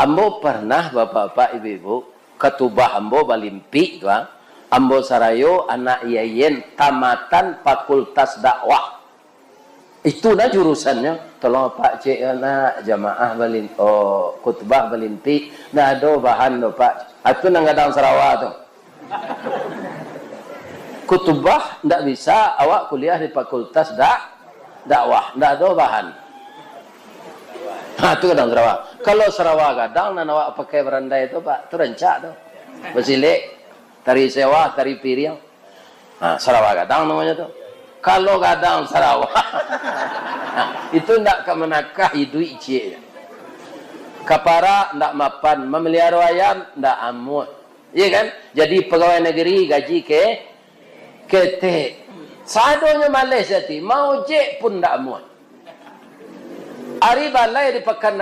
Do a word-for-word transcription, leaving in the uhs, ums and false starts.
Ambo pernah, bapak-bapak, ibu-ibu, katubah ambo balimpik tu, ah. Ambo sarayo anak I A I N, tamatan Fakultas Dakwah. Itu nah jurusannyo. "Tolong, Pak, cek nak jamaah balin-, oh, khutbah balimpik. Ndak ado bahan doh, Pak." Ah, tu nan gadang sarawa tu. Khutbah ndak bisa, awak kuliah di Fakultas Dak-, Dakwah, ndak ado bahan. Ha, tu gadang sarawa. Kalau sarawa gadang nan awak pakai barandai tu, Pak, tu rancak tu. Basilek, tari sewah, tari piriang. Ha, sarawa gadang namonyo tu. Kalau gadang sarawa, ha, itu ndak ka manakah iduik ciek. Ka parak ndak mapan, mamaliharo ayam ndak amuah. Iya kan? Jadi pagawai nagari gaji ke-, ketek. Sadonyo maleh sati, maojek pun ndak amuah. Ari balai di Pakan